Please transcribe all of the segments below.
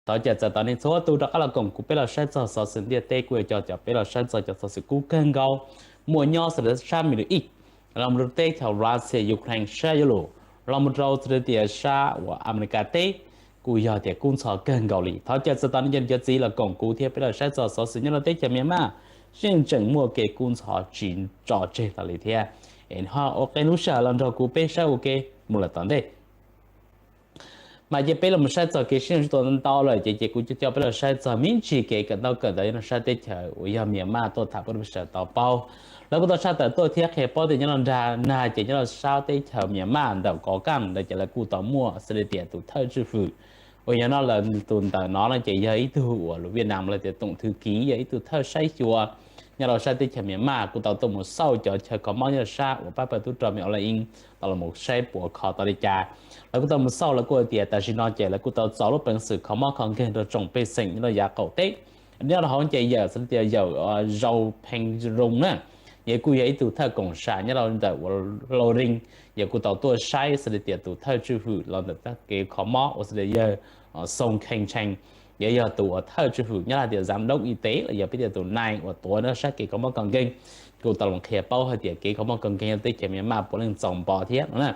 Thov caw txog tau nej txhua tus rov qab los koom kuv peb los saib txog xov xwm ntiaj teb, kuj yog cov peb los saib txog cov xov xwm kub kawg nkaus muaj nyob sab Middle East, los mus rau teb chaws Russia, Ukraine sab yuav luj, los mus rau tias sab uas Amelikas teb, kuj yog tias kub ntxhov kawg nkaus li. Thov caw txog tau nej cov txiv los koom kuv thiab peb los saib txog xov xwm nyob rau teb chaws Myanmar, yeej tseem muaj kev kub ntxhov tsis tso tseg tas li thiab. Es ho ua qee lub sij hawm los nrog kuv peb saib ua ke mus lawm tom ntej. Mas cia peb los saib txog kev sib ntsib tua ntau lawm ces ces kuv coj peb los saib txog me ntsis kev kawm ntaub kawm ntawv nyob rau sab teb chaws uas yog Myanmar tuaj tham pub rau peb sawv daws tau paub. Lawv kuj tau tshaj tawm tuaj thiab qhia paub tias nyob rau nram nag ces nyob rau sab teb chaws Myanmar ntawm Kov Kaj ntawd ces lawv kuj tau muaj xws li tias tus thawj tswj hwm uas yog no lawv tus ntawm no no ces yog ib tug uas lus Viaj Nam lawv tias tổng thư ký, yog ib tug thawj saib xyuas nyob rau sab teb chaws Myanmar kuj tau tuaj mus xauj cov chaw kho mob nyob rau sab uas pab pawg tub rog Me Aung Hlaing tau los mus saib puas kho tau li cas. Lawv kuj tau mus xauj, lawv kuj tias tam sim no ces lawv kuj tau txo lub peev xwm kho mob kho nkeeg rau tsoom pej xeem nyob rau yav qaum teb. Nyob rau hauv ces yawm xws li tias yawm Zau Phee Roo na, yawg kuj yog ib tug thawj koom sam nyob rau ntawm uas Lau Ring, yawg kuj tau tuaj saib xws li tias tus thawj tswj hwm los ntawm kev kho mob uas xws li yawg Soo Kheng Cheng, yawg yog tus uas thawj tswj hwm nyob rau tias giám đốc y tế los yog peb tias tus nai uas tuav nyob sab kev kho mob kho nkeeg, kuj tau los qhia paub hais tias kev kho mob kho nkeeg nyob teb chaws Myanmar puav leej txaus npo thiab no na.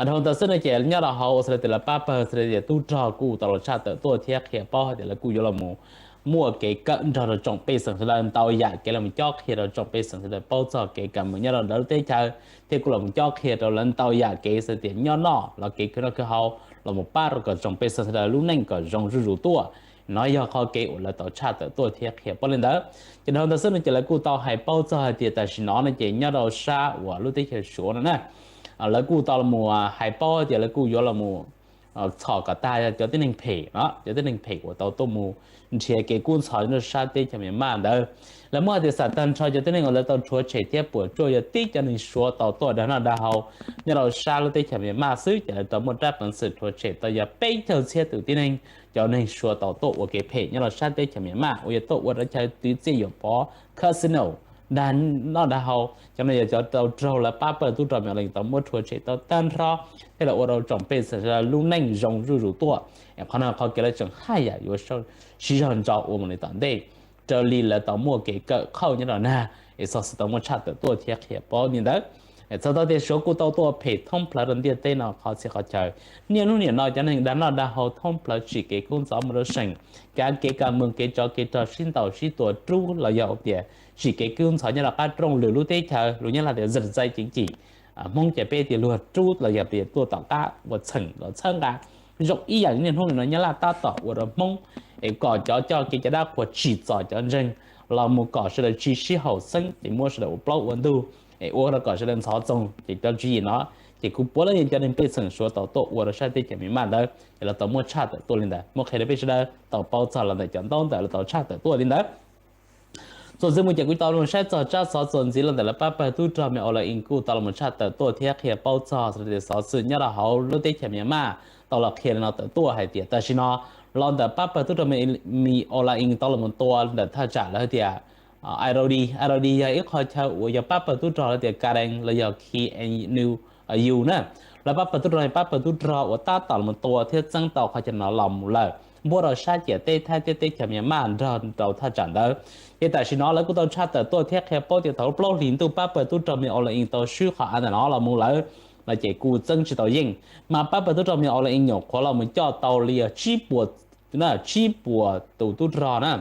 Dhau ntawd xwb no ces nyob rau hauv uas xws li tias lawv pab pawg xws li tias tub rog kuj tau los tshaj tawm tuaj thiab qhia paub hais tias lawv kuj yuav los mus muaj kev kawm nrog rau tsoom pej xeem sawv daws ntau yam kev los mus cob qhia rau tsoom pej xeem sawv daws paub txog kev kawm mus nyob rau ntawm lub teb chaws, thiab kuj los mus cob qhia rau lawv ntau yam kev xws tias nyob noj los kev khwv noj khwv haus los mus pab rau kom tsoom pej xeem sawv daws lub neej kom zoo zuj zus tuaj. No yog qhov kev uas lawv tau tshaj tawm tuaj thiab qhia paub li ntawd. Ces dhau ntawd xwb no ces lawv kuj tau hais paub txog hais tias tam sim no no ces nyob rau sab uas lub teb chaws Suav no na, lawv kuj tau los mus hais paub hais tias lawv kuj yuav los mus txhom kom tag cov tib neeg phem no, cov tib neeg phem uas tau tuaj mus nrhiav kev kub ntxhov nyob rau sab teb chaws Myanmar ntawd. Lawv muab hais tias xam tag nrho cov tib neeg uas lawv tau rhuav tshem thiab puas tsuaj yog tib cov neeg Suav tau tuaj dag noj dag haus nyob rau sab lub teb chaws Myanmar xwb ces lawv tau muaj rab peev xwm rhuav tshem tau yog peb caug txhiab tus tib neeg, cov neeg Suav tau tuaj ua kev phem nyob rau sab teb chaws Myanmar uas yog tuaj ua rau chaw twv txiaj yuam pov casino, dag noj dag haus. Cov no yog cov tau raug lawv pab pawg tub rog Me Aung Hlaing tau muab rhuav tshem tau tag nrho thiab los ua rau tsoom pej xeem sawv daws lub neej zoo zuj zus tuaj. Es qhov no qhov kev lawv tseem haj yam yuav siv zog ntso ua mus li tom ntej, raws li lawv tau muaj kev kawm qhauj nyob rau nag es xov xwm tau muaj tshaj tawm tuaj thiab qhia paub li ntawd. Txhais tau tias Suav kuj tau tuaj phem thoob plaws rau ntiaj teb no qhov txhia qhov chaw. Niaj hnub niam no cov neeg dag noj dag haus thoob plaws tsim kev kub ntxhov mus rau seem, kav kev kav moos kev tsov kev rog sib ntaus sib tua rub los yog tias tsim kev kub ntxhov nyob rau qab rooj lwm lub teb chaws, lus Nyab Laj tias zaj zai ceev cim, Hmoob ces peb tias luag rub los yog tias tuaj tom qab ua txheem los txhawb nqa. Zoo ib yam niaj hnub no Nyab Laj tab tom ua rau Hmoob es kom cov coj kev cai dab qhuas tsim txom cov ntseeg los mus kom sawv daws tsis sib haum xeeb ces muab sawv daws ua plaub ua ntug es ua rau kom sawv daws ntxhov txoog ces cov tswv yim no ces kuv puav leej yog cov neeg pej xeem Suav tau tuaj ua rau sab teb chaws Myanmar ntawd ces lawv tau muab tshaj tawm tuaj li ntawd. Muab qhia rau peb sawv daws tau paub txog los ntawm cov ntaub ntawv lawv tau tshaj tawm tuaj li ntawd. Txuas ntxiv mus ces kuv tau los saib txog tsab xov txuas ntxiv los ntawm lawv pab pawg tub rog Me Aung Hlaing kuj tau los mus tshaj tawm tuaj thiab qhia paub txog xov xwm nyob rau hauv lub teb chaws Myanmar tau los qhia li no tawm tuaj hais tias tam sim no los ntawm pab pawg tub rog Me Aung Hlaing tau los mus tua ntawm thaj tsam lawv hais tias Irrawaddy. Irrawaddy yog ib qho chaw uas yog pab pawg tub rog lawv tias Karen los yog K N U na. Lawv pab pawg tub rog, pab pawg tub rog uas tab tom los mus tua thiab txeeb tau qhov chaw no los mus lawm, npuab rau sab ciam teb Thaib thiab teb chaws Myanmar nrog rau thaj tsam ntawd. Ces tam sim no lawv kuj tau tshaj tawm tuaj thiab qhia paub tias thaum lub plaub hlis ntuj pab pawg tub rog Me Aung Hlaing tau swb qhov av ntawm no los mus lawm no ces kuj txeeb tsis tau yeej. Mas pab pawg tub rog Me Aung Hlaing nyuam qhuav los mus coj tau li tsib puas, tsib puas tus tub rog na,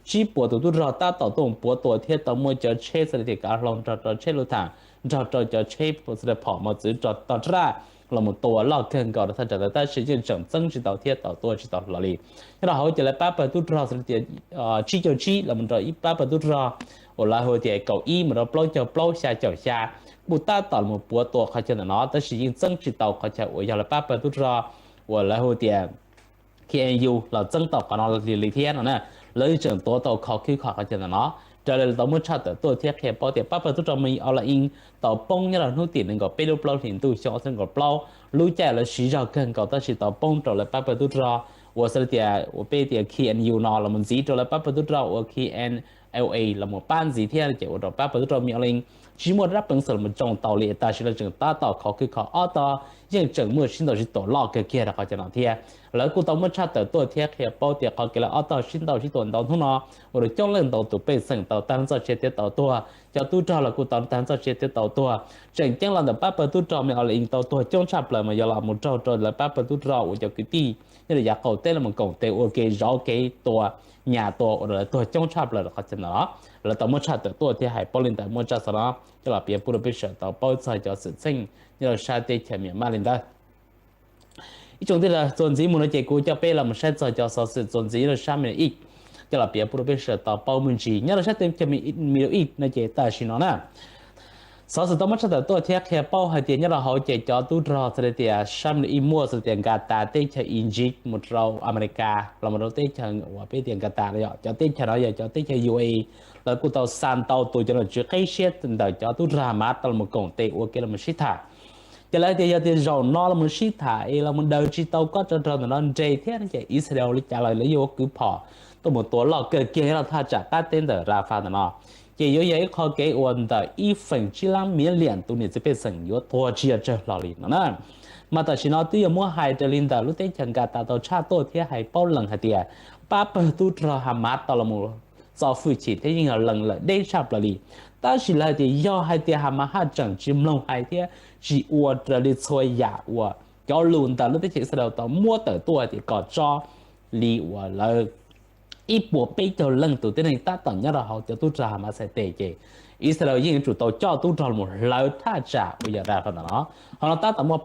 tsib puas tus tub rog tab tom tuaj puav tua thiab tau muaj cov tsheb xws li tias kav hlau nrog rau tsheb luv tham nrog rau cov tsheb phom mos txwv rog tog raj los mus tua loj kawg nkaus rau thaj tsam ntawd tab sis yeej tseem txeeb tsis tau thiab tau tua tsis tau hlo li. Nyob rau hauv ces lawv pab pawg tub rog xws li tias tsib caug tsib los mus rau ib pab pawg tub rog uas lawv hu tias kaum ib mus rau plaub caug plaub xya caum xya kuj tab tom los mus puav tua qhov chaw ntawm no tab sis yeej txeeb tsis tau qhov chaw uas yog lawv pab pawg tub rog uas lawv hu tias K N U los txeeb tau qhov no li li thiab no na. Lawv yeej tseem tuav tau khov khwb kho qhov chaw ntawm no. Raws li lawv tau muab tshaj tawm tuaj thiab qhia paub tias pab pawg tub rog Me Aung Hlaing tau poob nyob rau hnub tim nees nkaum peb lub plaub hlis ntuj xyoo ob txhiab nees nkaum plaub, lub caij lawv siv zog kawg nkaus tab sis tau poob rau lawv pab pawg tub rog uas xws li tias uas peb tias K N U no los mus ntxiv rau lawv pab pawg tub rog uas K N L A los mus pab ntxiv thiab ces ua rau pab pawg tub rog Me Aung Hlaing tsis muaj rab peev xwm los mus tsoo tau li. Tam sim lawv tseem tab tom khov khwb kho ob tog yeej tseem muaj sib ntaus sib tua loj kawg kiag rau qhov chaw no thiab. Lawv kuj tau muab tshaj tawm tuaj thiab qhia paub tias qhov kev lawv ob tog sib ntaus sib tua ntau hnub no ua rau coob leej ntau tus pej xeem tau tag lub txoj sia thiab tau tuag, cov tub rog los kuj tau tag lub txoj sia thiab tau tuag. Tseem ceeb los ntawm pab pawg tub rog me o li tau tuag coob tshaj plaws mas yog los mus raug rau lawv pab pawg tub rog uas cov kwv tij nyob rau yav qaum teb los koom tes ua ke zov kev tua, nyas tua ua rau lawv tuag coob tshaj plaws rau qhov chaw ntawm no. Lawv tau muab tshaj tawm tuaj thiab hais paub li ntawd, muaj tsab xov no coj los piav pub rau peb sawv daws tau paub txog cov xwm txheej nyob rau sab teb chaws Myanmar li ntawd. Ib tsoom tij laug, txuas ntxiv mus no ces kuv coj peb los mus saib txog cov xov xwm txuas ntxiv nyob rau sab Middle East coj los piav pub rau peb sawv daws tau paub me ntsis. Nyob rau sab teb chaws Middle East no ces tam sim no na, xov xwm tau muab tshaj tawm tuaj thiab qhia paub hais tias nyob rau hauv ces cov tub rog xws li tias sab Middle East muaj xws li tias Qatar, teb chaws Iziv mus rau Amelikas los mus rau teb chaws uas peb tias Qatar no, cov teb chaws no yog cov teb chaws U A E, lawv kuj tau xa ntau tus cov nom tswv qib siab ntawm cov tub rog Hamas tau los koom tes ua ke los sib tham. Ces lawv tias yog tias zaum no los sib tham es los daws tsis tau kob tsov rog ntawm no nres thiab no ces Israel li cas los lawv yuav ua kwv phom tuaj mus tua loj kawg kiag nyob rau thaj tsam qab teb ntawm Rafah ntawm no, ces yuav yog ib qho kev ua ntawm ib feem tsib lab miv liam tus niam txiv pej xeem yuav tuag tsis yog tsawg hlo li no na. Mas tam sim no twb yog muab hais raws li ntawm lub teb chaws Qatar tau tshaj tuaj thiab hais paub lees hais tias pab pawg tub rog Hamas tau los txo hwj chim thiab yeej yog lees lawm deb tshaj plaws li. Tab sis lawv hais tias yog hais tias Hamas haj tseem tsis mloog hais thiab tsis ua raws li txhua yam uas cov lus ntawm lub teb chaws Israel tau muab tawm tuaj hais tias kom tso li uas lawv ib puas peb caug leej tus tib neeg tab tom nyob rau hauv cov tub rog Hamas txhais tes ces Israel yeej yuav tsum tau coj tub rog los hlawv thaj tsam uas yog Rafah ntawm no. Hauv no tab tom muaj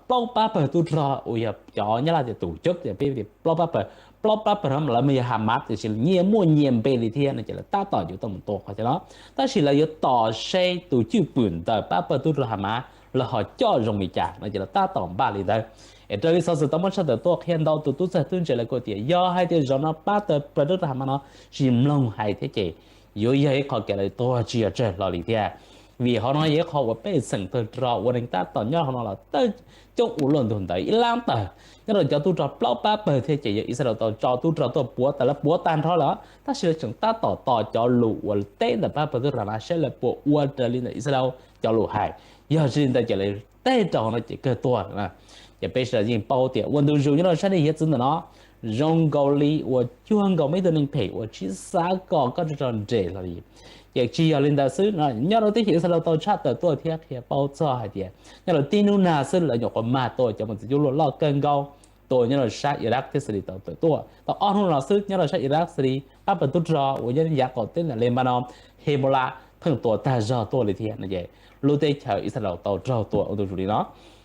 plaub pab pawg tub rog uas yog cov Nyab Laj tias tus cub tias peb tias plaub pab pawg, plaub pab pawg no lawv mas yog Hamas tiam sis nyias muaj nyias npe li thiab no ces lawv tab tom yuav tau mus tua qhov chaw no. Tab sis lawv yuav tos seb tus cwj pwm ntawm pab pawg tub rog Hamas lawv ho coj zoo li cas no ces lawv tab tom npaj li ntawd. Es raws li xov xwm tau muab tshaj tawm tuaj qhia ntau tus tub txawg tub ntse lawv kuj tias yog hais tias zaum no pab pawg tub rog Hamas no tsis mloog hais thiab ces yuav yog ib qho kev lawv tuag tsis yog tsawg hlo li thiab. Vim hauv no yog ib qho uas pej xeem tawg rog ua neeg tab tom nyob hauv no los tawg coob ua luaj ntug ntawd ib lab tawg nyob rau cov tub rog plaub pab pawg thiab ces yog Israel tau tso tub rog tuaj puav tas lawv puav tag nrho lawm tab sis lawv tseem tab tom tos cov lus uas teb ntawm pab pawg tub rog Hamas seb lawv puas ua raws li ntawm Israel cov lus hais. Yog tsis li ntawd ces lawv teg rau hauv no ces kawg tuag. Ces peb sawv daws yeej paub tias ua ntu zus nyob rau sab dej hiav txwv ntawm no zoo nkaus li uas cuag nkaus muaj ib tug neeg phem uas tsis xav kom kob tsov rog nres hlo li. Ces tsis yog li ntawd xwb, nyob rau teb chaws Israel tau tshaj tawm tuaj thiab qhia paub txog hais tias nyob rau tib hnub nag xwb lawv nyuam qhuav mag tua cov mos txwv cuaj luaj loj kawg nkaus tuaj nyob rau sab Iraq thiab Syria tau tawm tuaj. Tau ob hnub no xwb nyob rau sab Iraq, Syria pab pawg tub rog uas nyob yav qaum teb ntawm Lebanon, Hezbollah pheej tua tag zog tuaj li thiab no ces lub teb chaws Israel tau raug tua ua ntu zus li no.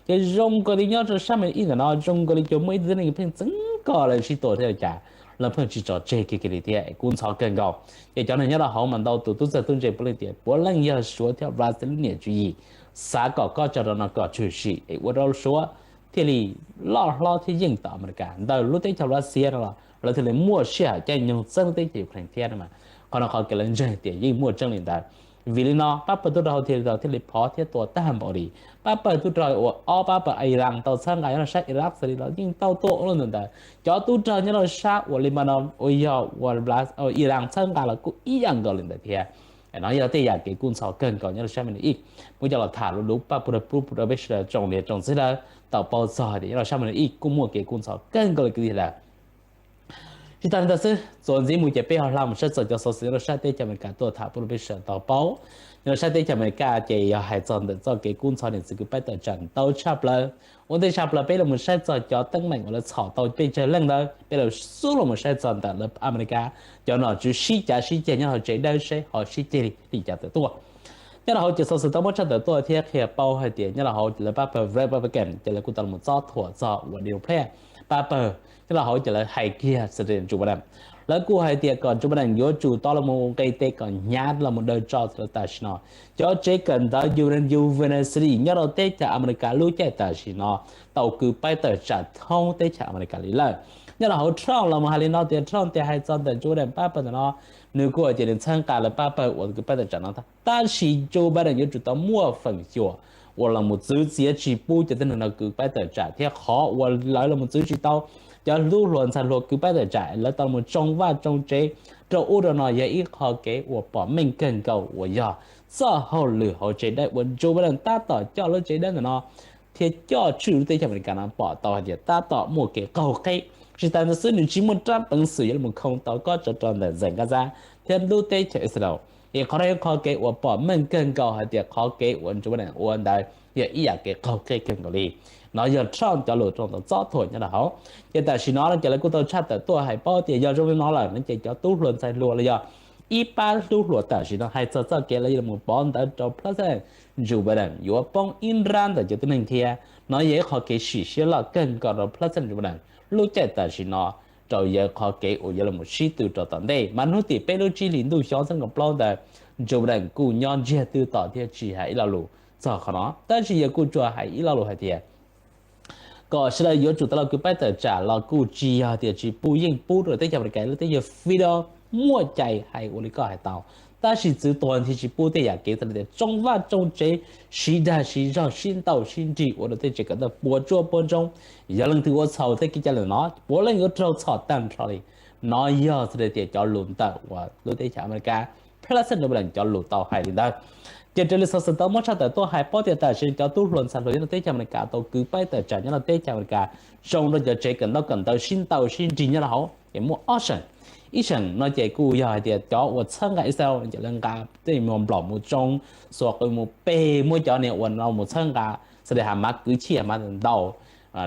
Ces zoo nkaus li nyob rau sab Middle East ntawm no zoo nkaus li cua muaj ib tug tib neeg pheej txeev kos lawv sib tua thiab li cas, lawv pheej tsis tso tseg kiag kiag li thiab es kub ntxhov kawg nkaus. Ces cov neeg nyob rau hauv mas ntau tus tub txawg tub ntse puav leej tias puav leej yog Suav thiab Russia lub niam tswv yim xav kom kob tsov rog no kom tshwm sim es ua rau Suav thiaj li loj hlob thiab yeej tau Amelikas. Ntawm lub teb chaws Russia no los lawv thiaj li muaj sij hawm caij nyoog txeeb lub teb chaws Ukraine thiab no mas qhov no qhov kev lawv ntseeg tias yeej muaj tseeb li ntawd. Vim li no pab pawg tub rog Houthi thiaj li phov thiab tua tag npaum li pab pawg tub rog uas ob pab pawg Iran tau txhawb nqa nyob rau sab Iraq, Syria los yeej tau tua ua luaj ntawd ntawd. Cov tub rog nyob rau sab uas Lebanon uas yog uas Iran txhawb nqa los kuj ib yam nkaus li ntawd thiab. No yog tej yam kev kub ntxhov kawg nkaus nyob rau sab Middle East. Muab coj los tham lub lub paj pub rau peb sawv daws tsoom niam tsoom txiv sawv daws tau paub txog hais tias nyob rau sab Middle East kuj muaj kev kub ntxhov kawg nkaus li kwv tij sawv daws. Tsis tas li ntawd xwb, txuas ntxiv mus ces peb ho hla mus saib txog cov xov xwm nyob rau sab teb chaws Amelikas tuaj tham pub rau peb sawv daws tau paub. Nyob rau sab teb chaws Amelikas ces yog hais txog ntawm txoj kev kub ntxhov niam txiv kwv pab tawm tsam ntau tshaj plaws. Ua ntej tshaj plaws peb los mus saib txog cov teeb meem uas lawv txhom tau peb tsawg leej ntawd, peb los xub los mus saib txog ntawm lawv Amelikas cov nom tswv sib cav sib ceg nyob hauv tsev dawb seb ho sib ceg li cas tawm tuaj. Nyob rau hauv ces xov xwm tau muab tshaj tawm tuaj thiab qhia paub hais tias nyob rau hauv lawv pab pawg Republican ces lawv kuj tau los txob thuam txog uas Democrat pab pawg nyob rau hauv ces lawv hais kiag Joe Biden. Lawv kuj hais tias kom Joe Biden yuav tsum tau los nqis tes kom hnyav los daws tso tam sim no. Cov tsev kawm ntawv University nyob rau teb chaws Amelikas lub caij tam sim no tau kwv pab tawm tsam thoob teb chaws Amelikas li lawm. Nyob rau hauv Trump los mus hais li no tias Trump tias hais txog ntawm Joe Biden pab pawg ntawm no, nws kuj hais tias nws txhawb nqa lawv pab pawg uas kwv pab tawm tsam no, tab sis Joe Biden yuav tsum tau muaj feem xyuam uas los mus txwv txiav tsis pub cov tib neeg no kwv pab tawm tsam thiab qhov uas lawv los mus txwv tsis tau cov tub hluas ntxhais hluas kwv pab tawm tsam lawv tau los tsoo vaj tsoo tsev rau ub rau no yog ib qho kev uas pom meej kawg nkaus uas yog txoj hauj lwm hauv tsev dawb uas Joe Biden tab tom coj lub tsev dawb ntawm no thiab coj tswj lub teb chaws Amelikas no pom tau hais tias tab tom muaj kev qaug qeb. Tsis tas ntawd xwb, nws tsis muaj rab peev xwm yuav los khoo tau kob tsov rog ntawm ncees Gaza thiab lub teb chaws Israel. Es qhov no yog qhov kev uas pom meej kawg nkaus hais tias qhov kev uas Joe Biden ua ntawd yog ib yam kev qaug qeb kawg nkaus li. No yog Trump cov lus rau tau txob thuam nyob rau hauv. Ces tam sim no no ces lawv kuj tau tshaj tawm tuaj hais paub tias yog zoo li no lawm no ces cov tub hluas ntxhais hluas los yog ib pab tub hluas tam sim no hais txog txoj kev lawv yuav los pov ntawv rau President Joe Biden yuav poob ib nrab ntawm cov tib neeg thiab. No yog ib qhov kev sim siab loj kawg nkaus rau President Joe Biden lub caij tam sim no rau yawg qhov kev uas yuav los sib tw rau tom ntej. Mas hnub tim peb lub tsib hlis ntuj xyoo ob txhiab kaum plaub ntawd, Joe Biden kuj nyob ntsiag twb tom thiab tsis hais ib lo lus txog qhov no, tab sis yawg kuj tsuas hais ib lo lus hais tias kom sawv daws yuav tsum tau los kwv paib tawm tsam los kuj tsis yog tias tsis pub, yeej pub rau teb chaws Amelikas lub teb chaws freedom, muaj cai hais ua li koj hais tau, tab sis txwv tuag nthi tsis pub tej yam kev txog tias tsoo vaj tsoo tsev, siv dag siv zog, sib ntaus sib nrig ua rau tej tsev kawm ntawv puas tsuaj puas ntsoov. Yog leej twg ua txhaum tej kev cai lawm no puav leej yuav raug txhom tag nrho li. No yog txog tias cov lus ntawm uas lub teb chaws Amelikas President Joe Biden cov lus tau hais li ntawd. Ces raws li xov xwm tau muab tshaj tawm tuaj hais paub tias tam sim no cov tub hluas ntxhais hluas nyob rau teb chaws Amelikas tau kwv paib tawm tsam nyob rau teb chaws Amelikas, zoo rau cov tsev kawm ntaub kawm ntawv sib ntaus sib nrig nyob rau hauv ces muaj ob seem. Ib seem no ces kuj yog hais tias cov uas txhawb nqa Israel ces lawv nqa tej me nplom mus tsoo, xuas qws mus peg, muab cov niag uas no mus txhawb nqa, xws li Hamas kwv txhiaj Hamas ntaus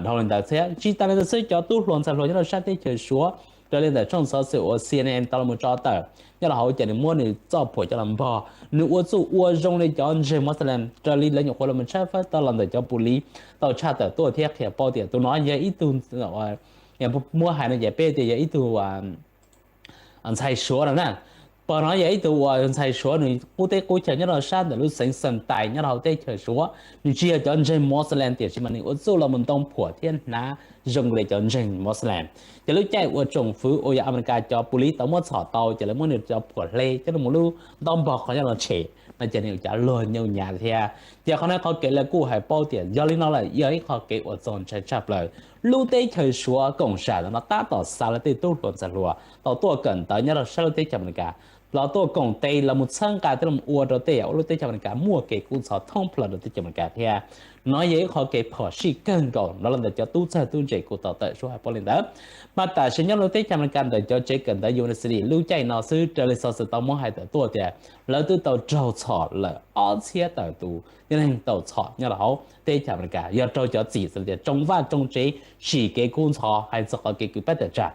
dhau li ntawd thiab. Tsis tas li ntawd xwb, cov tub hluas ntxhais hluas nyob rau sab teb chaws Suav, raws li ntawm tshooj xov xwm uas C N N tau los tso tawm nyob rau hauv ces nws muab nws txoj phuam coj los npog, nws ua txuj ua zoo li cov ntseeg Moslem raws li lawv nyuam qhuav los tshawb fawb tau los ntawm cov pus lis tau tshaj tawm tuaj thiab qhia paub tias tus no yog ib tug, muab hais no ces peb tias yog ib tug ntxhais Suav no na. Pog no yog ib tug uas ntxhais Suav, nws qub teb qub chaw nyob rau sab ntawm lub xeev Xeem Tais nyob rau hauv teb chaws Suav. Nws tsis yog cov ntseeg Moslem tiam sis mas nws ua txuj los mus ntoo phuam thiab hnav zoo li cov ntseeg Moslem. Ces lub caij uas tsoom fwv uas yog Amelikas cov pus lis tau muab txhom tau ces lawv muab nws cov phuam hle coj los mus lub ntaub npog qhov nyob los tshem no ces nws ua cas luag nyooj nyav thiab. Ces qhov no qhov kev lawv kuj hais paub tias yog li no lawm yog ib qhov kev uas txaus ntshai tshaj plaws. Lub teb chaws Suav koom sam no tab tom xa lawv tej tub hluas ntxhais hluas tau tuaj kawm ntawv nyob rau sab lub teb chaws Amelikas los tuaj koom tes los mus txhawb nqa thiab los ua rau tej yam uas lub teb chaws Amelikas muaj kev kub ntxhov thoob plaws rau teb chaws Amelikas thiab. No yog ib qhov kev phom sij kawg nkaus no los ntawm cov tub txawg tub ntse kuj tau tawm suab hais paub li ntawd. Mas tam sim nyob lub teb chaws Amelikas ntawm cov tsev kawm ntawv university lub caij no xwb raws li xov xwm tau muab hais tawm tuaj tias lawv twb tau raug txhom lawm ob txhiab tawm tus tib neeg tau txhom nyob rau hauv teb chaws Amelikas yog raug cov txim xws li tias tsoo vaj tsoo tsev, sim kev kub ntxhov, hais txog qhov kev kwv paib tawm tsam.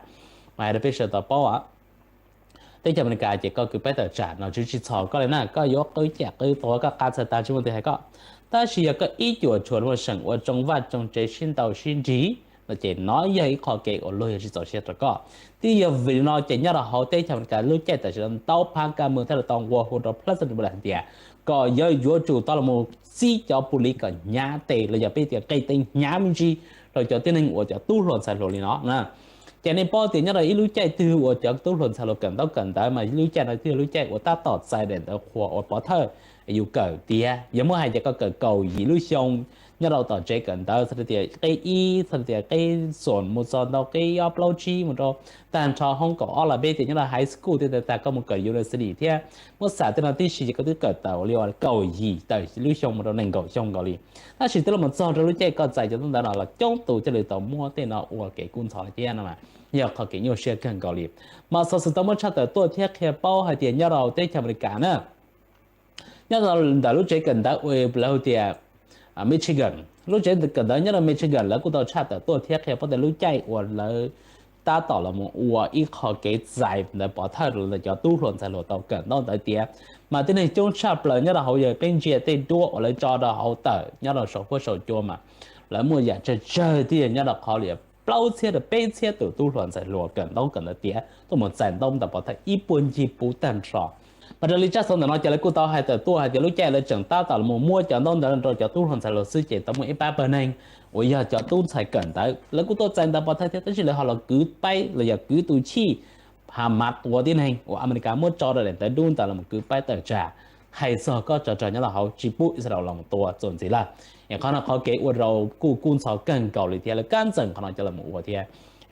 Mas hais rau peb sawv daws tau paub, teb chaws Amelikas ces koj kwv paib tawm tsam no tsis txhom koj li na, koj yuav qw cam qw tuag koj qa txhais tas tsis muaj tus hais koj. Tab sis yog koj ib cuam tshuam muaj seem ua tsoo vaj tsoo tsev sib ntaus sib nrig no ces no yog ib qho kev uas luag yuav tsis txaus siab rau koj. Twb yog vim li no ces nyob rau hauv teb chaws Amelikas lub caij tam sim no ntau phab kab moos thiaj li tau nqua hu rau President Joe Biden hais tias kom yog yuav tsum tau los txib cov pus lis kom hnyav tes los yog peb tias qe tes hnyav me ntsis rau cov tib neeg uas cov tub hluas ntxhais hluas li no na. Ces nej paub tias nyob rau ib lub caij twg uas cov tub hluas ntxhais hluas kawm ntaub kawm ntawv mas lub caij no twb yog lub caij uas tab tom txais daim ntawv qhuas uas pov thawj yus kawm tiav. Yog muab hais tias koj kawm kaum yim lub xyoo nyob rau tom tsev kawm ntawv txog tias qeb ib, txog tias qeb xoom mus txog ntau qeb ob plaub tsib mus rau tag nrho hoob kaum ob los peb tias nyob rau high school thiab tag koj mus kawm university thiab muab xam tej no tib si ces koj twb kawm tau li uas kaum yim tawm lub xyoo mus rau nees nkaum xyoo nkaus li. Tab sis twb los txog rau lub caij koj txais cov ntaub ntawv no los coob tus thiaj li tau muab tej no ua kev kub ntxhov thiab no mas yog qhov kev nyuaj siab kawg nkaus li. Mas xov xwm tau muab tshaj tawm tuaj thiab qhia paub hais tias nyob rau teb chaws Amelikas na, nyob ntawm lub tsev kawm ntawv uas lawv hu tias Michigan, lub tsev kawm ntawv nyob rau Michigan lawv kuj tau tshaj tawm tuaj thiab qhia paub tias lub caij uas lawv tab tom los mus ua ib qho kev txais ntawv pov thawj rau ntawm cov tub hluas ntxhais hluas tau kawm ntaub ntawv tiav, mas tib neeg coob tshaj plaws nyob rau hauv yog peb ntsia tej duab uas lawv tso rau hauv tawm nyob rau saum huab saum cua mas lawv muaj yam tsawg tsawg tiag, nyob rau qhov li plaub txhiab rau peb txhiab tus tub hluas ntxhais hluas kawm ntaub kawm ntawv tiav tuaj mus txais ntaub ntawv pov thawj ib puag ncig puv tag nrho. Mas raws li tsab xov ntawm no ces lawv kuj tau hais tawm tuaj hais tias lub caij lawv tseem tab tom los mus muab cov ntaub ntawv rau cov tub hluas ntxhais hluas xwb ces tau muaj ib pab pawg neeg uas yog cov tub ntxhais kawm ntawv lawv kuj tuaj txais ntawv pov thawj thiab tab sis lawv ho los kwv paib los yog kwv tus chij Hamas tua tib neeg uas Amelikas muab tso rau daim ntawv dub ntawd los kwv paib tawm tsam hais txog kob tsov rog nyob rau hauv tsis pub Israel los tua txuas ntxiv lawm. Es qhov no qhov kev ua rau kuj kub ntxhov kawg nkaus li thiab lawv kab ntxeem qhov no coj los ua thiab.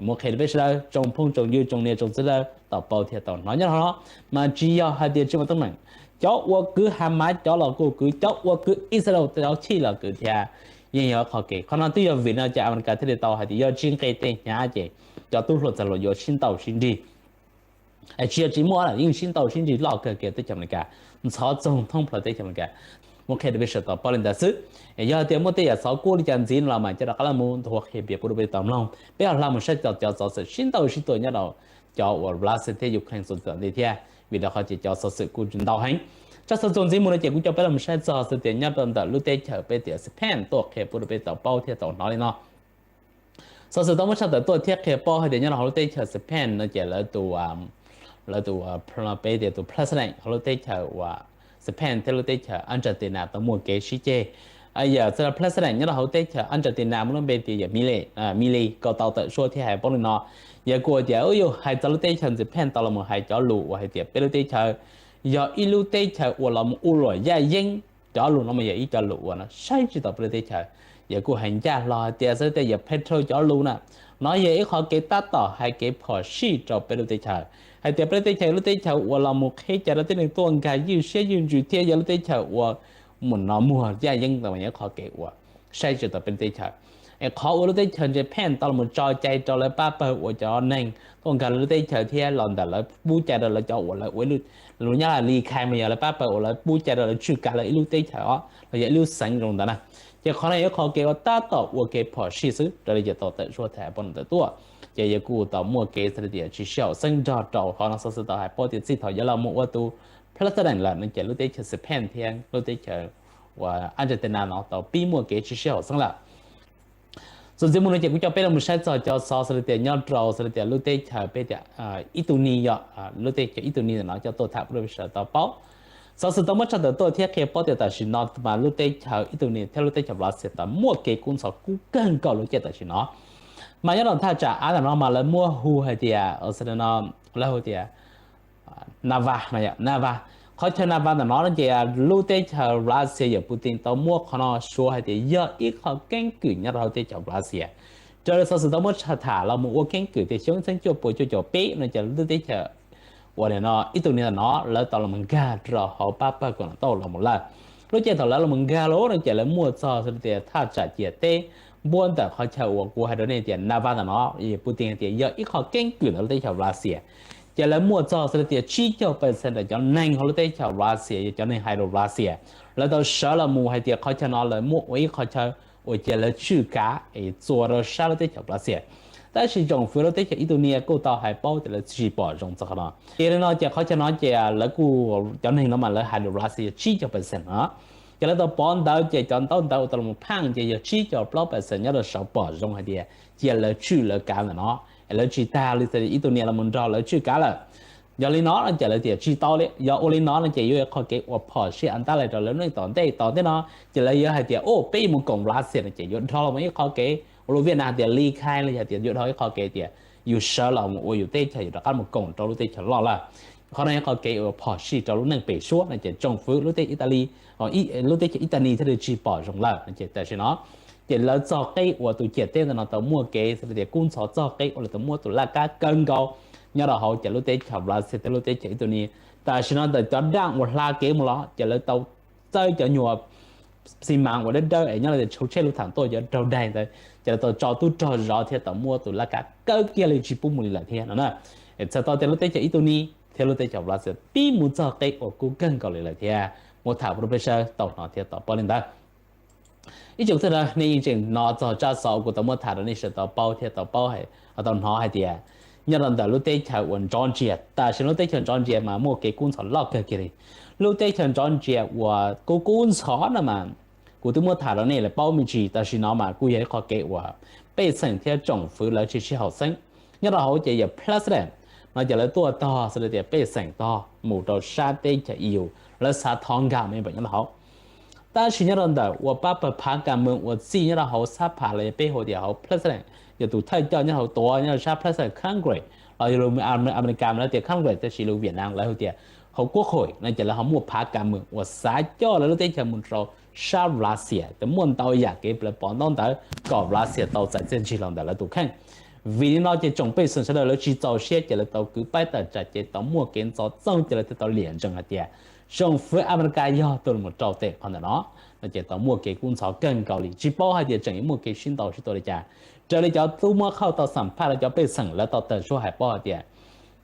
Muab qhia rau peb sawv daws tsoom phooj tsoom ywg tsoom niam tsoom txiv sawv daws tau paub thiab tau hnov nyob rau hauv no, mas tsis yog hais tias tsis muaj teeb meem. Cov uas kwv Hamas cov los kuj kwv, cov uas kwv Israel cov chij los kwv thiab. Yeej yog qhov kev, qhov no twb yog vim no ces Amelikas thiaj li tau hais tias yog tsis nqis tej hnyav ces cov tub hluas txawg hluas yuav sib ntaus sib nrig. Tsis yog tsis muaj, yeej sib ntaus sib nrig loj kawg kiag teb chaws Amelikas, ntxhov txoog thoob plaws teb chaws Amelikas. Muab qhia rau peb sawv daws tau paub li ntawd xwb. Yog tias muaj tej yam xov kuj li cas ntxiv no los mas coj rov qab los mus nthuav qhia piav pub rau peb tau mloog. Peb ho hla mus saib cov xov xwm sib ntaus sib tua nyob rau cov uas Russia thiab Ukraine txuas ntxiv thiab, vim rau qhov ces cov xov xwm kuj ntau heev. Tsab xov txuas ntxiv mus no ces kuv coj peb los mus saib txog xwb tias nyob rau ntawm lub teb chaws peb tias Spain tuaj qhia pub rau peb tau paub thiab tau hnov li no. Xov xwm tau muab tshaj tawm tuaj thiab qhia paub hais tias nyob rau hauv lub teb chaws Spain no ces lawv tus, lawv tus, peb tias tus president hauv lub teb chaws uas Spain thiab lub teb chaws Argentina tau muaj kev sib ceg. Yog txawm president nyob rau hauv teb chaws Argentina muaj lub npe tias yog Milei, Milei kuj tau tawm suab thiab hais paub li no. Yog kuj tias yus hais txog lub teb chaws Spain tau los mus hais cov lus uas hais tias peb lub teb chaws yog ib lub teb chaws uas los mus ua luam yaj yeeb. Cov lus no mas yog ib cov lus uas no saib tsis taus peb lub teb chaws. Yog kuj hais ncaj hlo hais tias xwb tias yog Petro cov lus na, no yog ib qhov kev tab tom hais kev phom sij rau peb lub teb chaws, hais tias peb lub teb chaws lub teb chaws uas los mus qhib cai rau tib neeg tuaj nkag ywj siab ywj ntsws thiab yog lub teb chaws uas mus no muag yaj yeeb ntawd mas yog ib qhov kev uas saib tsis taus peb lub teb chaws. Es qhov uas lub teb chaws Japan tau los mus tso cai rau lawv pab pawg uas cov neeg tuaj nkag lawv lub teb chaws thiab los ntawm lawv pub cai rau lawv cov uas lawv ua ib lub, lus Nyab Laj li khai mas yog lawv pab pawg uas lawv pub cai rau lawv tswj kav lawv ib lub teb chaws os los yog ib lub xeev zoo ntawd na. Ces qhov no yog ib qhov kev uas tab tom ua kev phom sij xwb raws li ces tau tawm suab tham paub ntawd tuaj. Ces yog kuj tau muaj kev xav tias tsis sib haum xeeb nrog rau qhov no xov xwm tau hais paub tias txij thaum yuav los mus ua tus president lawm no ces lub teb chaws Spain thiab lub teb chaws uas Argentina no tau pib muaj kev tsis sib haum xeeb lawm. Xov ntxiv mus no ces kuv coj peb los mus saib txog cov xov xwm tias nyob rau xwm tias lub teb chaws peb tias Italy yog, lub teb chaws Italy no coj tuaj tham pub rau peb sawv daws tau paub. Xov xwm tau muab tshaj tawm tuaj thiab qhia paub tias tam sim no mas lub teb chaws Italy thiab lub teb chaws Russia tau muaj kev kub ntxhov kub kawg nkaus lub caij tam sim no. Mas nyob rau thaj tsam av ntawm no mas lawv muab hu hais tias, lawv hu tias Nava, Nava. Qhov chaw Nava ntawm no no ces lub teb chaws Russia yawm Putin tau muab qhov no suav hais tias yog ib qho keeb kwm nyob rau hauv teb chaws Russia. Raws li xov xwm tau muab tshaj tham los mus ua keeb kwm tias xyoo ib txhiab cuaj puas cuaj caum peb no ces lub teb chaws uas no Italy ntawm no lawv tau los nkag rau hauv pab pawg koom tauj los mus lawm. Lub caij thaum lawv los nkag lawm no ces lawv muaj txog xwb tias thaj tsam ciam teb npuab ntawm qhov chaw uas kuv hais rau nej tias Nava ntawm no, Putin hais tias yog ib qho keeb kwm ntawm lub teb chaws Russia. Ces lawv muaj txog xwb tias tsib caug percent ntawm cov neeg hauv lub teb chaws Russia yog cov neeg hais lus Russia. Lawv tau sawv los mus hais tias qhov chaw no lawv muab ua ib qho chaw uas cia lawv tswj kav es txuas rau sab lub teb chaws Russia. Tab sis tsoom fwv lub teb chaws Italy kuj tau hais paub tias lawv tsis pom zoo txog qhov no. Ces li no ces qhov chaw no ces lawv kuj, cov neeg no mas lawv hais lus Russia tsib caug percent no. Ces lawv tau pov ntawv ces cov ntaub ntawv uas tau los pheej ces yog tsib caug plaub percent nyob rau saum pom zoo hais tias cia lawv tswj lawv kav ntawm no, es lawv tsis tag li Italy los mus nrog lawv tswj kav lawm. Yog li no no ces lawv tias tsis tau li, yog ua li no no ces yuav ua qhov kev uas phom sij av ntab lais rau lawv neej tom ntej tom ntej no. Ces lawv yuav hais tias o peb yuav mus koom Russia no ces yuav dhau los ib qho kev ua lus Viaj Nam tias li khai los yog tias yuav dhau ib qho kev tias yus sawv los mus ua yus teb chaws yus rov qab mus koom rau lub teb chaws loj lawm. Qhov no yog qhov kev uas phom sij rau lub neej pem suab no ces tsoom fwv lub teb Italy, lub teb chaws Italy thiaj li tsis pom zoo lawm no ces tam sim no ces lawv txog qib uas tus ciam teb ntawm no tau muaj kev xav tias kub ntxhov txog qib uas lawv tau muab tus laj kab kawg nkaus nyob rau hauv ces lub teb chaws Russia thiab lub teb chaws Italy. Tam sim no ntawm cov daj uas hla kev mus los ces lawv tau txawb cov nyuag xi mas uas dawb dawb es nyob li tias tshauv tsheb lub tham tuaj cov raug daig ntawd ces lawv tau tso tub rog zov thiab tau muab tus laj kab kawg kiag li tsis pub mus li lawm thiab no na. Txhais tau tias lub teb chaws Italy thiab lub teb chaws Russia pib mus txog qib uas kub kawg nkaus li lawm thiab. Muab tham pub rau peb sawv daws tau hnov thiab tau paub li ntawd. Ib tsoom tij laug, nej yeej tseem hnov txog tsab xov uas kuv tau muab tham rau nej sawv daws tau paub thiab tau paub, tau hnov hais tias nyob rau ntawm lub teb chaws uas Georgia, tam sim no lub teb chaws Georgia mas muaj kev kub ntxhov loj kawg kiag li. Lub teb chaws Georgia uas kub kub ntxhov no mas kuv twb muab tham rau nej lawv paub me ntsis, tam sim no mas kuj yog ib qho kev uas pej xeem thiab tsoom fwv lawv tsis sib haum xeeb. Nyob rau hauv ces yog president no ces lawv tuaj tog xwb tias pej xeem tog mus rau sab teb chaws E U, lawv xav thov nkag me npam nyob rau hauv. Tab sis nyob rau ntawm uas pab pawg phav kas moos uas txij nyob rau hauv sab phav los yog peb hu tias hauv president, yog tus thawj coj nyob hauv tuav nyob rau sab president Congress los yog lus Amelikas mas lawv tias Congress, tab sis lus Viaj Nam lawv hu tias hauv quốc hội no ces lawv ho muaj phav kas moos uas xav coj lawv lub teb chaws mus rau sab Russia, ces muaj ntau yam kev lawv pov ntaub ntawv kom Russia tau txais txiaj ntsig los ntawm lawv tus kheej. Vim li no ces tsoom pej xeem sawv daws lawv tsis txaus siab ces lawv tau kwv paib tawm tsam ces tau muaj kev ntxhov txoog ces lawv thiaj tau liam ntsees hais tias tsoom fwv Amelikas yog tus los rau tem qhov ntawm no. no ces tau muaj kev kub ntxhov kawg nkaus li, tsis paub hais tias tseem yuav muaj kev sib ntaus sib tua li cas. Raws li cov tub muab qhauj tau xam phaj rau cov pej xeem, lawv tau tawm suab hais paub hais tias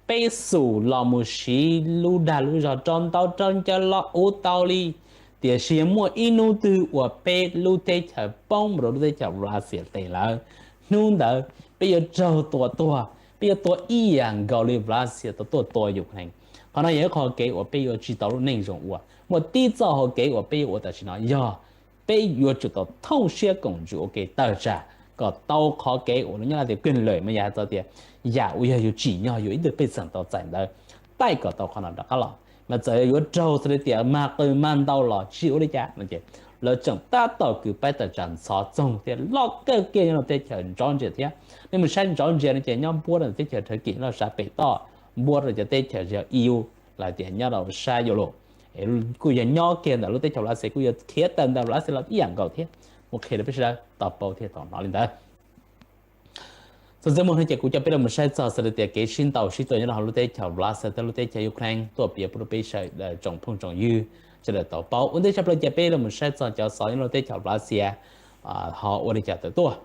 peb xum los mus siv lub dag lub zog rau ntaub rau ncauj los ua tau li, tiam sis muaj ib hnub twg uas peb lub teb chaws poob rau lub teb chaws Lav Xias tes lawm, hnub ntawd peb yuav raug tua tuag, peb yuav tuag ib yam nkaus li Lav Xias tau tuaj tua Ukraine. Qhov no yog ib qho kev uas peb yuav tsis tau lub neej zoo ua. Muaj tib txoj hau kev uas peb yuav ua tam sim no yog peb yuav tsum tau thooj siab koom ntsws ua ke tawm tsam kom tau qhov kev uas lus nyob lav tias quyền lợi mas yog hais txog tias yam uas yog yus tsim nyog yus ib tug pej xeem tau txais ntawd, taij kom tau qhov no rov qab los. Mas txawm yuav raug xws li tias mag qw mag ntau los tsis ua li cas no ces lawv tseem tab tom kwv paib tawm tsam ntxhov txoog thiab loj kawg kiag nyob rau teb chaws ntsoov ntsia thiab. Nej mus saib ntsoov ntsia no ces nyob npuab rau teb chaws Thawv Kim nyob rau sab pem toj, npuab rau cov teb chaws yog E U, los tias nyob rau sab Yus Lus, kuj yog nyob kiag ntawm lub teb chaws Lav Xias, kuj yog khiav tawm ntawm Lav Xias los ib yam nkaus thiab. Muab qhia rau peb sawv daws tau paub thiab tau hnov li ntawd. Txog ntxiv mus no ces kuv coj peb los mus saib txog xws li tias kev sib ntaus sib tua nyob rau hauv lub teb chaws Lav Xias thiab lub teb chaws Ukraine tuaj piav pub rau peb sawv daws tsoom phooj tsoom ywg sawv daws tau paub. Ua ntej tshaj plaws ces peb los mus saib txog cov xov nyob lub teb chaws Lav Xias ho ua li cas tawm tuaj.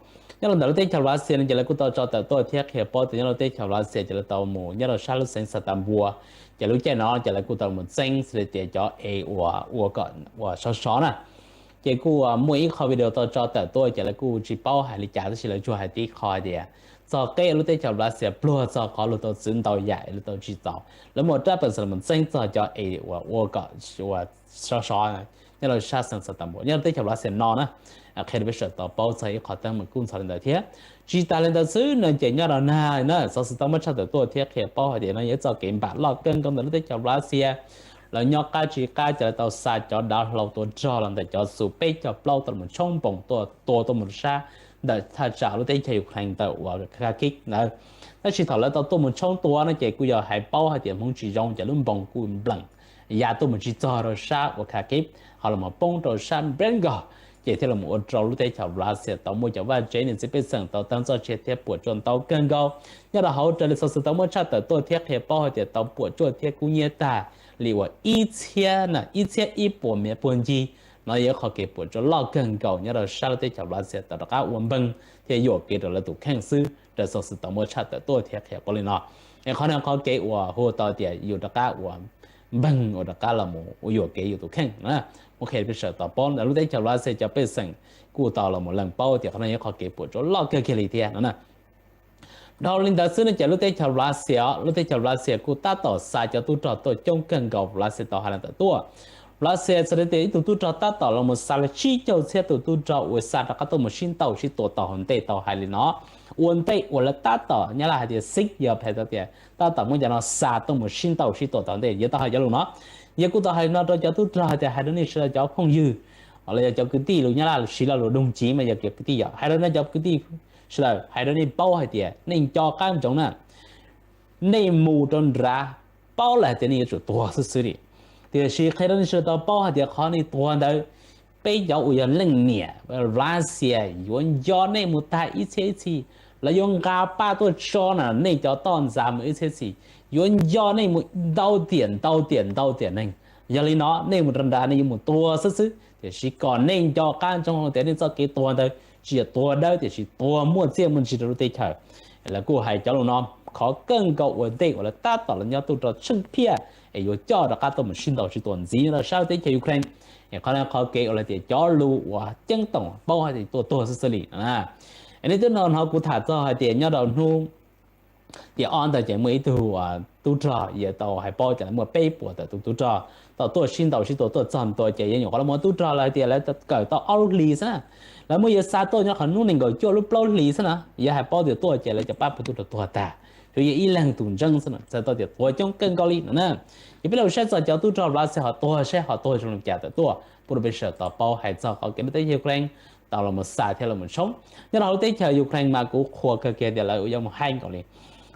Nyob rau ntawm lub teb chaws Lav Xias no ces lawv kuj tau tso tawm tuaj thiab qhia paub tias nyob lub teb chaws Lav Xias ces lawv tau mus nyob rau sab lub xeev Xas Tas Npuas, ces lub caij no ces lawv kuj tau mus txeeb xws li tias cov es uas ua kom uas sov sov na. Ces kuj muaj ib qho video tau tso tawm tuaj ces lawv kuj tsis paub hais li cas tab sis lawv tsuas hais tib qho hais tias txog qeb lub teb chaws Lav Xias pluag txog qhov luag tau txwv ntau yam es luag tau tsis txaus, lawv muaj rab peev xwm los txeeb txog cov es uas ua kom uas sov sov nyob rau sab xeev Xas Tas Npuas nyob rau teb chaws Lav Xias no na. Qhia rau peb sawv daws tau paub txog ib qho teeb meem kub ntxhov li ntawd thiab. Tsis tas li ntawd xwb no ces nyob rau nag na xov xwm tau muab tshaj tawm tuaj thiab qhia paub hais tias no yog ib txoj kev npam loj kawg nkaus ntawm lub teb chaws Lav Xias. Lawv nyob qab tsis qab ces lawv tau xa cov dav hlau tua rog los ntawm cov Su peb caug plaub tau los tshoob npoos tuaj tua tuaj mus sab ntawm thaj tsam lub teb chaws Ukraine ntawm uas Kharkiv ntawd. Tab sis thaum lawv tau tuaj mus tshoob tua no ces kuj yog hais paub hais tias hmoov tsis zoo ces lub npoos kuj npleem ya tuaj mus tsis txog rau sab uas Kharkiv ho los poob rau sab Bryansk, ces thiaj los ua rau lub teb chaws Lav Xias tau muaj cov vaj tsev niam txiv pej xeem tau tag txoj sia thiab puas tsuaj ntau kawg nkaus. Nyob rau hauv raws li xov xwm tau muab tshaj tawm tuaj thiab qhia paub hais tias tau puas tsuaj thiab kub hnyiab tag li uas ib txhiab na ib txhiab ib puas mev puag ncig. No yog ib qho kev puas tsuaj loj kawg nkaus nyob rau sab lub teb chaws Lav Xias tau rov qab ua npeeg thiab yuam kev rau lawv tus kheej xwb raws xov xwm tau muab tshaj tawm tuaj thiab qhia paub li no. Es qhov no qhov kev uas hu tau tias yus rov qab ua npeeg uas rov qab los ua yuam kev yus tus kheej na. Muab qhia peb sawv daws tau paub ntawm lub teb chaws Lav Xias cov pej xeem kuj tau los lees paub tias qhov no yog qhov kev puas tsuaj loj kawg kiag li thiab no na. Dhau li ntawd xwb no ces lub teb chaws Lav Xias, lub teb chaws Lav Xias kuj tab tom xa cov tub rog tuaj coob kawg nkaus Lav Xias tau hais los ntawm tuaj. Lav Xias xws li tias ib tug tub rog tab tom los mus xa li tsib caug txhiab tus tub rog uas xa rov qab tuaj mus sib ntaus sib tua tau hauv ntej tau hais li no. Ua ntej uas lawv tab tom nyab laj hais tias xib yog phem tau tias tab tom muab cov no xa tuaj mus sib ntaus sib tua tau hauv ntej, yog tau hais cov lus no. Yog kuj tau hais no rau cov tub rog hais tias hais rau nej sawv daws cov phooj ywg los yog cov kwv tij lus nyab laj siv lo lus doog civ mas yog cov kwv tij yog hais rau nej cov kwv tij sawv daws hais rau nej paub hais tias nej nco qab ntsoov na, nej mus rau nrad paub lawm hais tias nej yuav tsum tuag xwb xwb li. Tiam sis qhia rau nej sawv daws tau paub hais tias qhov nej tuag ntawd peb cov uas yog leej niam Lav Xias yuav nco nej mus tag ib txhiab ib txhis. Lawv yuav nqa paj tuaj tso na nej cov toj ntxas mus ib txhiab txhis, yuav nco nej mus ntau tiam ntau tiam ntau tiam neeg. Yog li no nej mus rau nrad nej yuav mus tuag xwb xwb, tiam sis kom nej nco qab ntsoov tias nej txoj kev tuag ntawd tsis yog tuag dawb tiam sis tuag muaj txiaj muaj ntsig rau lub teb chaws. Lawv kuj hais cov lus no, qhov kawg nkaus ua ntej uas lawv tab tom los nyob tub rog tsheej phiaj es yuav coj rov qab tuaj mus sib ntaus sib tua ntxiv nyob rau sab teb chaws Ukraine. Es qhov no qhov kev uas lawv tias cov lus uas ceeb toom paub hais tias tuaj tuag xwb xwb li. Es nej twb hnov kuv tham txog hais tias nyob rau hnub tiam ob ntawd ces muaj ib tug tub rog yuav tau hais paub tias lawv muaj peb puas tawm tus tub rog tau tuaj sib ntaus sib tua tuaj txog ntua ces yuav nyuam qhuav los muaj tub rog lawv tias lawv kawm tau ob lub hlis xwb na. Lawv muab yuav xa tuaj nyob qhov hnub nees nkaum cuaj lub plaub hlis xwb na, yuav hais paub tias tuaj ces lawv cov pab puas tub rog tuag tag, tsuas yog ib leeg tus ntseeb xwb na, txhais tau tias tuag coob kawg nkaus li no na. Ces peb los saib txog cov tub rog Lav Xias ho tuag saib ho tuag zoo li cas tawm tuaj pub rau peb sawv daws tau paub hais txog qhov kev lub teb chaws Ukraine tau los mus xa thiab los mus tshoob. Nyob rau hauv lub teb chaws Ukraine mas kuv qhuas kawg kiag tias lawv yuav mus haib nkaus li.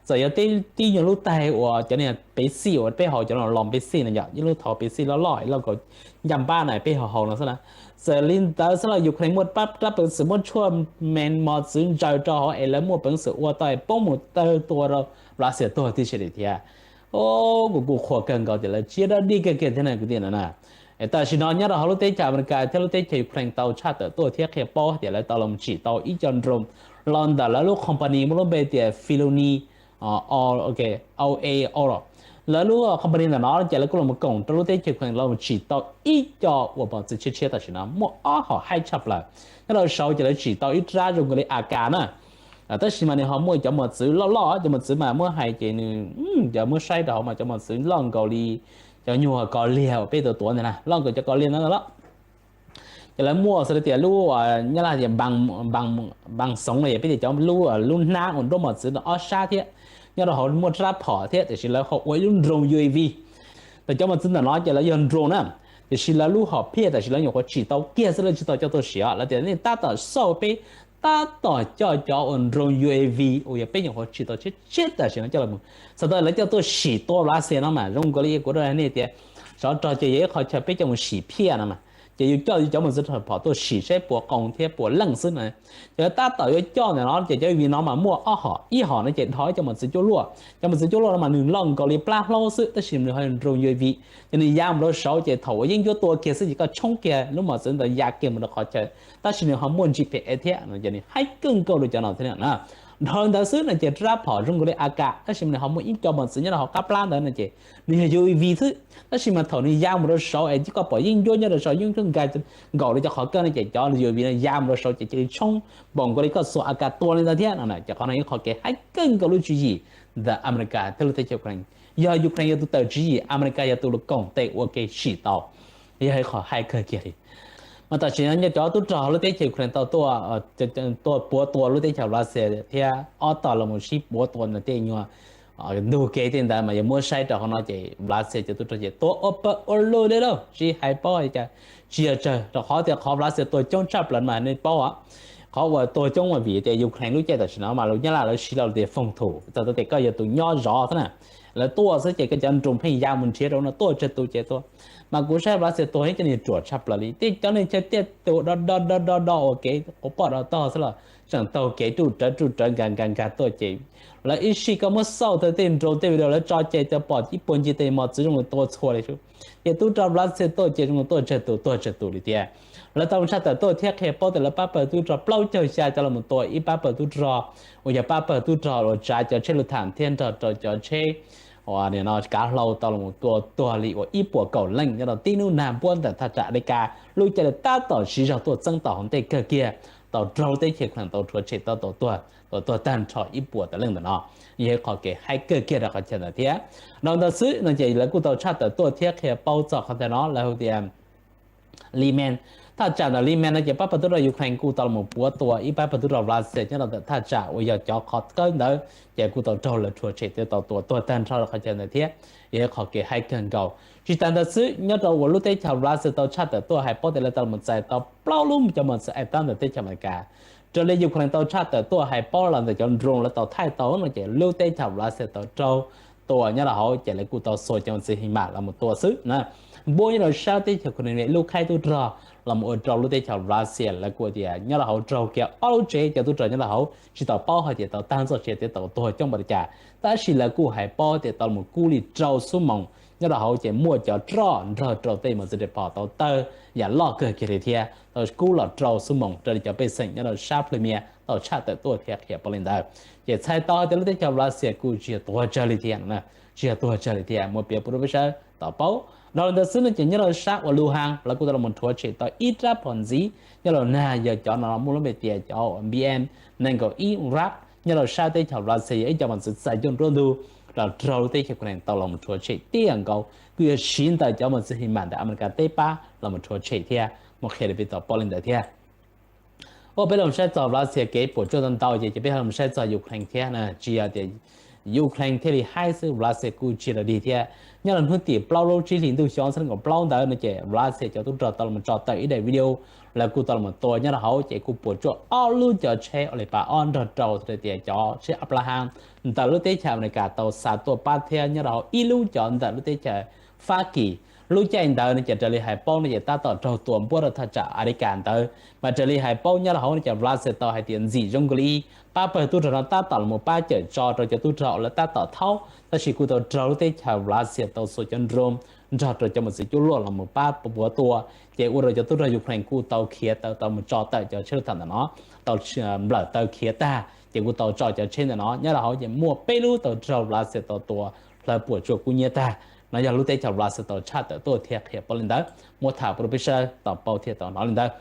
Txawm yog tib nyuag lub taig uas cov niag pev xij uas peb haus cov los pev xij no yog ib lub thau pev xij loj loj loj kaum ncaj npab na peb haus haus no xwb na. Txawm li ntawd xwb los Ukraine muaj rab peev xwm muab tshuaj me mos txwv ntsaws rau hauv es lawv muaj peev xwm ua tau es poob mus tawg tua rau Lav Xias tuag tib si li thiab. Kuv kuj qhuas kawg nkaus tias lawv tsiab dab dig kawg kiag thiab na kwv tij na. Tam sim no nyob rau hauv lub teb chaws Amelikas thiab lub teb chaws Ukraine tau tshaj tawm tuaj thiab qhia paub tias lawv tau los tsim tau ib co drone los ntawm lawv lub company muaj lub npe tias Filoni, OK, O A O. Lawv lub company ntawm no ces lawv kuj los koom rau lub teb chaws Ukraine los tsim tau ib co uas mos txwv tshiab tshiab tam sim no muaj ob hom haib tshaj plaws. Nyob rau saud ces lawv tsim tau ib rab zoo nkaus li A K na. Tab sis mas nws ho muaj cov mos txwv loj loj, cov mos txwv mas muab hais ces nws, cov muab saib rau hauv mas cov mos txwv loj nkaus li cov nyuag ko liag uas peb tuav tuav ntag na, loj nkaus cov ko liag ntawd lawm. Ces lawv muaj xws li tias lub, nyob Nyab Laj tias npaa xoov no, peb tias cov lub, lub hnab uas nruab mos txwv no ob sab thiab. Nyob rau hauv muaj rab phom thiab, tiam sis lawv ho ua ib lub drone U A V. Ntawm cov mos txwv ntawm no ces lawv yog drone na, tiam sis lawv lub hom phiaj tam sim lawv nyuam qhuav tsim tau kiag xwb, lawv tsis tau coj tuaj sim os. Lawv tias nej tab tom xauj peb tab tom coj cov uas drone U A V uas yog peb nyuam qhuav tsim tau tshiab tshiab tam sim no coj los, txog tau lawv coj tuaj sim tua Russia no mas zoo nkaus li kuv hais nej tias, sov rog ces yog ib qhov chaw peb coj mus sim phiaj no mas, ces yus coj yus cov mos txwv rab phom tuaj sim saib puas qoos thiab puas leej xwb na. Ces lawv tab tom yuav coj ntawm no ces cov U A V no mas muaj ob hom, ib hom no ces dhos ib cov mos txwv cuaj luaj, cov mos txwv cuaj luaj no mas nws loj nkaus li plab hlaub xwb, tab sis nws ho drone U A V, ces nws ya mus rau saud ces thaum uas yeeb ncuab tua kiag xwb ces koj tshoob kiag lub mos txwv ntawd ya kiag mus rau qhov chaw, tab sis nws ho muaj G P S thiab no ces nws haib kawg nkaus rau cov no thiab na. Dhau li ntawd xwb no ces rab phom zoo nkaus li A K, tab sis mas nws ho muaj ib co mos txwv nyob rau hauv qab plab ntawd no ces nws yog U A V xwb, tab sis mas thaum nws ya mus rau saud es koj pom yeeb ncuab nyob rau saud, yeeb ncuab nkag nkaus li cov qhov kawj no ces cov U A V no ya mus rau saud ces cia li tshoob npaum nkaus li koj xuas A K tua li ntawd thiab no. Ces qhov no ib qhov kev haib kawg nkaus lub tswv yim ntawm Amelikas thiab lub teb chaws Ukraine. Yog Ukraine yog tus tawm tswv yim, Amelikas yog tus los koom tes ua ke sim tau, yog ib qhov haib kawg kiag li. Mas tam sim no cov tub rog lub teb chaws Ukraine tau tuaj, tuaj puav tua lub teb chaws Russia thiab ob tog los mus sib puav tua ntawm tej nyuag ntug kev tej ntawd mas yog muab saib rau qhov no ces Russia cov tub rog ces tua ua pawg ua lug li lauj, tsis hais paub li cas. Tsis yog tsawg, rau qhov tias qhov Russia tuag coob tshaj plaws mas nej paub, qhov uas tuag coob mas vim tias Ukraine lub caij tam sim no mas lus Nyab Laj lawv siv lo lus tias phòng thủ, txhais tau tias koj yog tus nyob zov xwb na. Lawv tuaj xwb ces koj cov drone pheej ya mus nrhiav rau no tuaj tsawg tus ces tuaj. Mas kuv saib Russia tuag ib co niag ruam tshaj plaws li, tej cov niag chaw tiaj tus do do do do do ua kev quav poj do tog xwb los tseem taug kev ruj rawv ruj rawv nkag nkag nkag tuaj ces lawv ib sij koj muab xauj tau tej drone tej video lawv tso ces tau pom ib puag ncig tej mos txwv zoo li tua txhua li. Ces tub rog Russia tuaj ces zoo li tuaj tsawg tus tuag tsawg tus li tiag. Lawv tau tshaj tawm tuaj thiab qhia paub tias lawv pab pawg tub rog plaub caug xya cov los mus tua ib pab pawg tub rog uas yog pab pawg tub rog uas tsav cov tsheb lus tham thiab nrog rau cov tsheb uas nim no kav hlau tau los tua tuag li uas ib puas kaum leej nyob rau tib hnub nag npuab ntawm thaj tsam Amelikas lub caij lawv tab tom siv zog tuaj txeeb tau hauv ntej kawg kiag, tau raug teb chaws Ukraine tau rhuav tshem tau tua tuag, tua tuag tag nrho ib puas tawm leej ntawm no. Yog ib qhov kev haib kawg kiag rau qhov chaw ntawd thiab. Dhau ntawd xwb no ces lawv kuj tau tshaj tawm tuaj thiab qhia paub txog qhov ntawm no lawv hu tias Liman. Thaj tsam ntawm Liman no ces pab pawg tub rog Ukraine kuj tau los puav tua ib pab pawg tub rog Russia nyob rau ntawm thaj tsam uas yog cov qhov kawb ntawd ces kuj tau raug lawv rhuav tshem thiab tau tua tuag tag nrho rau qhov chaw ntawd thiab. Yog ib qhov kev haib kawg nkaus. Tsis tas ntawd xwb, nyob rau uas lub teb chaws Russia tau tshaj tawm tuaj hais paub tias lawv tau los txais tau plaub lub cov mos txwv A TACMS ntawm teb chaws Amelikas. Raws li Ukraine tau tshaj tawm tuaj hais paub los ntawm cov drone lawv tau thaij tau no ces lub teb chaws Russia tau raug tua nyob rau hauv ces lawv kuj tau xuas cov mos txwv HIMARS los tua xwb na. Npuab nyob rau sab teb chaws Crimea lub khaib tub rog los ua rau lub teb chaws Russia lawv kuj tias nyob rau hauv raug kiag ob lub tsev cov tub rog nyob rau hauv tsis tau paub hais tias tau tag txoj sia thiab tau tuag coob npaum li cas, tab sis lawv kuj hais paub tias tau los kub li rau xuab moos nyob rau hauv ces muaj cov roj nrog rau tej mos txwv daim phom tau tawg yam loj kawg kiag li thiab tau kub los rau xuab moos raws li cov pej xeem nyob rau sab Crimea tau tshaj tawm tuaj thiab qhia paub li ntawd. Ces txhais tau hais tias lub teb chaws Russia kuj tsis yog tuag tsawg li thiab, tsis yog tuag tsawg li thiab, muab piav pub rau peb sawv daws tau paub. Dhau li ntawd xwb no ces nyob rau sab uas Luhansk lawv kuj tau los rhuav tshem tau ib rab phom ntxiv nyob rau nag, yog cov no muaj lub npe tias cov BM nees nkaum ib Grad nyob rau sab teb chaws Russia yog ib co mos txwv txais coj nruab ntug los raug lub teb chaws Ukraine tau los rhuav tshem tiag nkaus, kuj yog siv ntawm cov mos txwv HIMARS ntawm Amelikas teb pab los rhuav tshem thiab. Muab qhia rau peb tau paub li ntawd thiab. Ua peb los saib txog Russia kev puas tsuaj ntau ntau ces peb los saib txog Ukraine thiab na, tsis yog tias Ukraine thiaj li haib xwb, Russia kuj tsis yog dig thiab. Nyob rau hnub tim plaub lub tsib hlis ntuj xyoo ob txhiab nees nkaum plaub ntawd no ces Russia cov tub rog tau los tso tawm ib daim video, lawv kuj tau los tua nyob rau hauv ces kuj puas tsuaj ob lub cov tsheb Alibaba ob nrog rau tias cov tsheb Abrams ntawm lub teb chaws Amelikas tau xa tuaj pab thiab nyob rau hauv ib lub cov ntawm lub teb chaws Fab Kis Lub caij ntawd no ces raws li hais paub no ces tab tom raug tua npuab rau thaj tsam America ntawd, mas raws li hais paub nyob rau hauv no ces Russia tau hais tias ntxim zoo kawg li, pab pawg tub rog no tab tom los pab cawm tso rau cov tub rog lawv tab tom thaub, tab sis kuj tau raug lub teb chaws Russia tau xuas cov drone nrog rau cov mos txwv cuaj luaj los pab puav tua, ces ua rau cov tub rog Ukraine kuj tau khiav tau tau mus tso tawm cov tsheb lub tham ntawm no, tau nplawm taw khiav tag ces kuj tau tso cov tsheb ntawm no nyob rau hauv ces muaj peb lub tau raug Russia tau tua hlawv puas tsuaj kub hnyiab tag. No yog lub teb chaws Russia tau tshaj tawm tuaj thiab qhia paub li ntawd, muab tham pub rau peb sawv daws tau paub thiab tau hnov li ntawd.